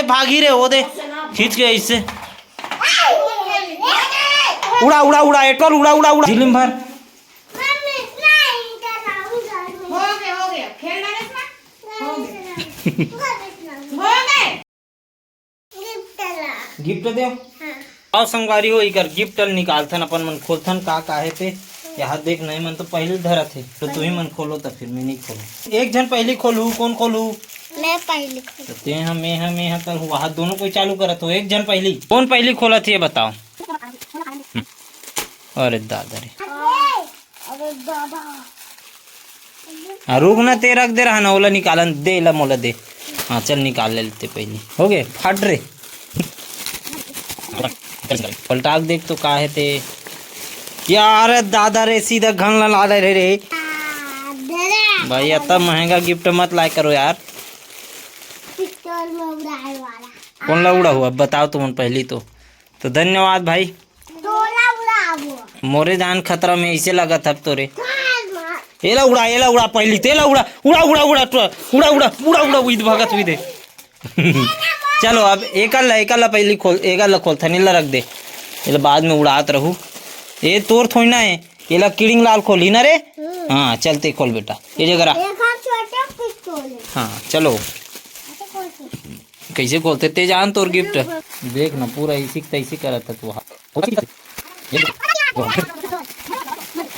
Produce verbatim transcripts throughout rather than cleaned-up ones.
भागी रे, वो दे, खींच के ऐसे। उड़ा, उड़ा, उड़ा, एटोल, उड़ा, उड़ा, उड़ा, झिलिम भर। हो गया, हो गया, खेल डाले इसमें। हो गया। हो गए। गिफ्ट दे। हाँ। आओ संगवारी हो, इकर गिफ्ट ल निकालथन, अपन मन खोलथन का का हे ते। यहाँ देख, नहीं मन तो पहले धरत हे, तो तू ही मन खोलो, तो फिर मैं नहीं खोलूँ। एक झन पहली खोलू, कौन खोलू? मैं पहली खोलू। तो ते ह, मैं ह, मैं ह कर, वहाँ दोनों कोई चालू करत हो, एक झन पहली। कौन पहली खोलत हे, ये बताओ। अरे दादा रे। अरे दादा। हाँ, रुक ना, ते रख दे रहा ना, ओला निकालन दे, ला मोला दे। हाँ, चल निकाल ले लेते पहली। हो गए, फाट रे। पलटा के देख तो का हे ते। यार दादा रे, सीधा घन ला ला दे रे, रे। भाई, इतना महंगा गिफ्ट मत लाए करो यार। पिस्तौल में उड़ाए वाला। कौन ला उड़ा हुआ? बताओ तुमन पहली तो। तो धन्यवाद भाई। तोला उड़ाबो। मोरे जान खतरा में ऐसे लगत हब तोरे। एला उड़ा, एला उड़ा पहली, तेला उड़ा, उड़ा, उड़ा, उड़ा, उड़ा, उड़ा, उड़ा, उड़ा, उड़ा, उइद भगत हुई दे। चलो अब एकल ला, एकल ला पहली खोल, एकल ला खोल, थनी ला रख दे। एला बाद में उड़ात रहू। ए तोर थोड़ी ना है, एला किड़िंग लाल खोली ना रे। हम्म। हाँ, चलते खोल बेटा, ये जगह रख। एक हाथ छोटे पिस्तौल है। हाँ, चलो। ऐसे खोल सकते हैं। कैसे खोलते ते जान तोर गिफ्ट? देख ना, पूरा इसी तैसी करत है तू।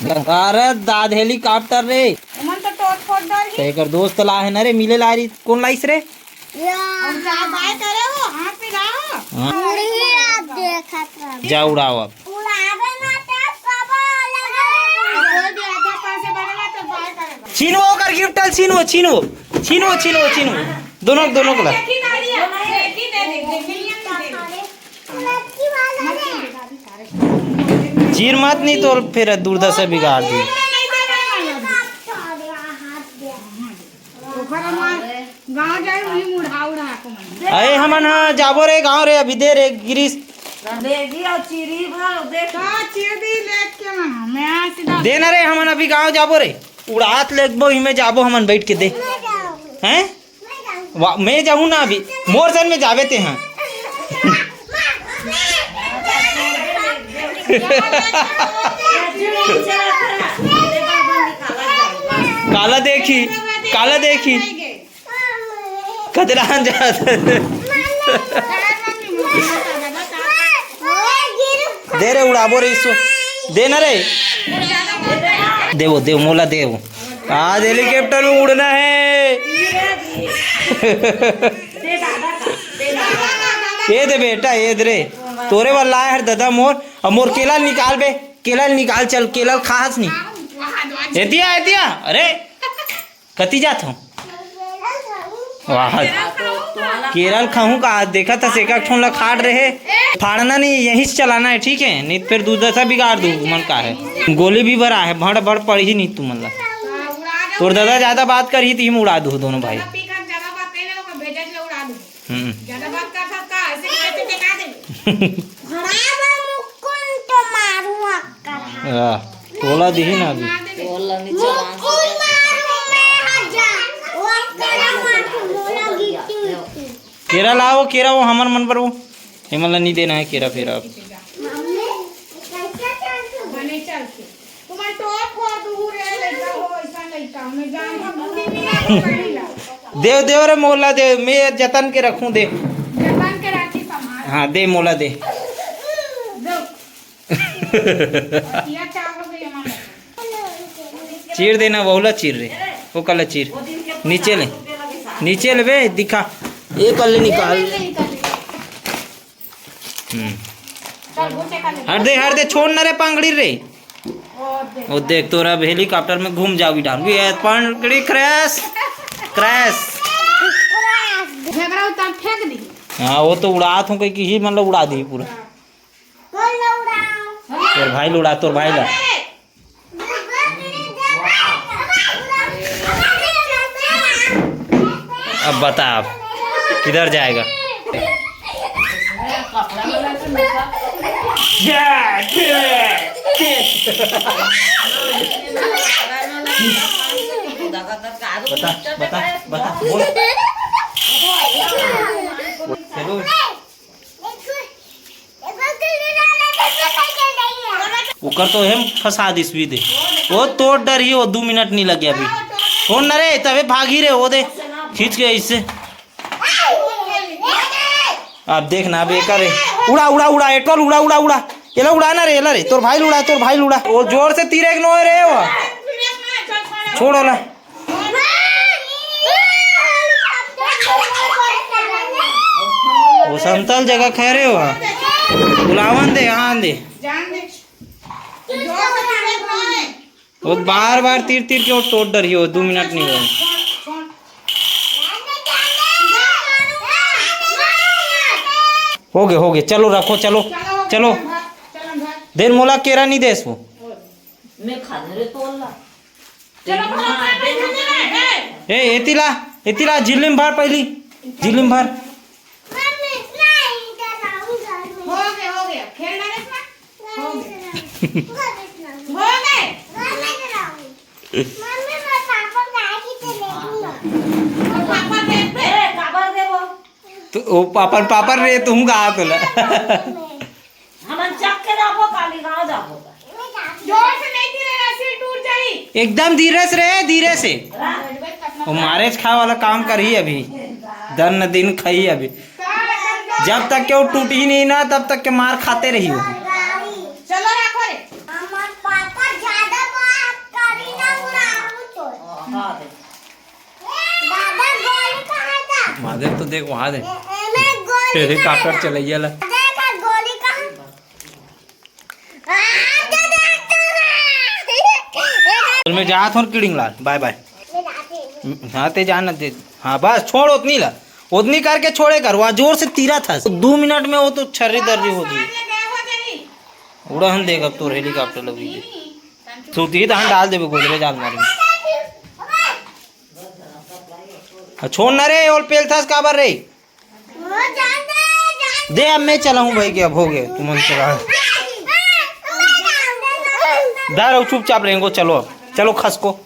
अरे दाद, हेलीकॉप्टर रे। ओमन तो टोट फोट डाल तो एकर दोस्त ला है ना रे, मिले ला रही, कौन लाइस रे? हम जा बाय करे हो, हाथ मिलाओ। हाँ। उड़ही आप देखत रहो। जा उड़ाओ अब। उड़ावे ना तो सब अलग अलग। कोई भी आधा पैसे बनेला तो बाय करेगा। छीनो ओकर गिफ्ट ल, छीनो, छीनो, छीनो, छीनो, छीनो। दोनों, दोनों को ला। देखी ना रही है, देखी दे दे, देखी नहीं है, नहीं दे दे। चीर मत, नहीं तो फिर दुर्दशा बिगाड़ दी। ओकर हमार गाँव जाए, वही मुढ़ा उड़ा के मन। अरे हमन ह जाबो रे गाँव रे, अभी दे रे गिरीश। लेगी और चीरी भर, देख। का चीर दी लेके मन, मैं आज सीधा दे ना रे, हमन अभी गाँव जाबो रे, उड़ात लेगबो, इमे जाबो हमन बैठ के दे। हैं? वा-, मैं जाहूँ ना अभी, मोर संग में जाबे ते हाँ। काला देखी, काला देखी। कतरा जात। दे रे, उड़ाबो रे इसो। दे ना रे। देवो, देव, मोला देव। आज हेलीकॉप्टर में उड़ना है। ये दे बेटा, ये दे रे। तोरे बर लाए हर दादा मोर। अब मोर केला निकाल बे। केला निकाल, चल, केला खास नहीं। एतिया, एतिया। अरे। कति जात हो? वाह, केरल खाहूँ का? आज देखा था, सेका ठोन ला खाट रहे। फाड़ना नहीं, यहीं से चलाना है, ठीक है? नहीं तो फिर दूसरा सा बिगाड़ दू, मन का है। गोली भी भरा है, भड़ भड़ पड़ ही नहीं तू, मन ला। तोर दादा ज्यादा बात कर ही, तो हम उड़ा दू दोनों भाई। हम्म। घड़ा बर मुक्कुन तो मारू अक्का। हाँ, तोला दिही ना अभी। मुक्कुन मारू मैं हजार। वो अक्का ना मारू, मोला गिट्टी उट्टी। केरा लाओ, केरा वो हमर मन पर वो। एमन ला नहीं देना है केरा फेरा अब। मम्मी, कैसे चल तू? बने चल के। तुम्हारे टोप हो दूर है, लइका हो, ऐसा लइका। मैं जान के बूढ़ी भी नहीं पड़ी ला। देव, देव रे मोला देव, मैं जतन के रखूं दे। जतन के राखी संभाल। हाँ, दे मोला दे। दो। या चार हो गई हमारे। चीर देना, बहुला चीर रे। वो कल चीर। नीचे ले। नीचे ले बे, दिखा। ये कल निकाल। हम्म। हर दे, हर दे, छोड़ ना रे पांगड़ी रे। वो देख, तोरा अब हेलीकॉप्टर में घूम जाओगी डाल। ये पांगड़ी क्रैश, क्रैश। झगड़ा होता फेंक दी। हाँ, वो तो उड़ात हूँ, कहीं की ही मतलब उड़ा दी पूरा। तोर भाई ला उड़ा, तोर भाई ला। अब बता, अब किधर जाएगा? बता, बता, बता, बोल। कर तो हम फंसा दिस भी दे। वो तोड़ डर ही, वो दू मिनट नहीं लगे अभी। फोन न रे, तबे भागी रे, वो दे। खींच के इससे। आप देखना, अब एकर रे। उड़ा, उड़ा, उड़ा, एटोल, उड़ा, उड़ा, उड़ा। एला उड़ा ना रे, एला रे। तोर भाई ल उड़ा, तोर भाई ल उड़ा। वो जोर से तीर एक नो रे, वो। छोड़ ओला। वो समतल जगह खा रे, वो। बुलावन दे, यहाँ दे। वो बार बार तीर तीर के वो तोड़ डर ही, वो दू मिनट नहीं हुआ। हो गए, हो गए, चलो रखो, चलो। चलो। देर मोला केरा नहीं देस वो। मैं खा ले रे तोड़ ला। चलो, फटाफट, फटाफट, फटाफट। ए, एती ला, एती ला, झिल्ली में भर पहली, झिल्ली में भर। हो गया, हो गया, खेल डाले इसमें। हो गया। हो गए। तो पापा दे दे। ए, काबर देबो? तो वो पापन, पापन रे, तुम कहा तोला। हमन चक के जाबो, काली गाँव जाबो। जोर से नहीं गिरेगा, सिर टूट जाई। एकदम धीरे से रे, धीरे से। वो मारेच खाए वाला काम करही अभी, दन दिन खाई अभी। जब तक के वो टूटही नहीं ना, तब तक के मार खाते रही हो। चलो रखो रे। हमार पापा ज्यादा बात करी ना, उड़ा तो। दादा, गोली कहाँ था? महादेव तो देख वहां दे। ए, ए, मैं गोली कहाँ हेलीकॉप्टर था? चलैया ला। दादा, गोली कहाँ? आ, दादा, दादा। मैं जात हूँ किड़िंग लाल, बाय बाय। मैं जाती हूँ। हाँ, ते जान दे। हाँ, बस छोड़ उतनी ला। उतनी करके छोड़े कर, वहाँ जोर से तीरा था। दो मिनट में वो तो छर्री दर्री हो गई। उड़न देख अब तोर हेलीकॉप्टर लगी। सूती तो हम डाल देबे गोदरेज अलमारी में। आ, छोड़ ना रे, ओल पेल थास काबर रे? दे, अब मैं चलाऊं भाई के, अब हो गए, तुमन चला। दार, चुपचाप रहेंगो, चलो अब, चलो खसको।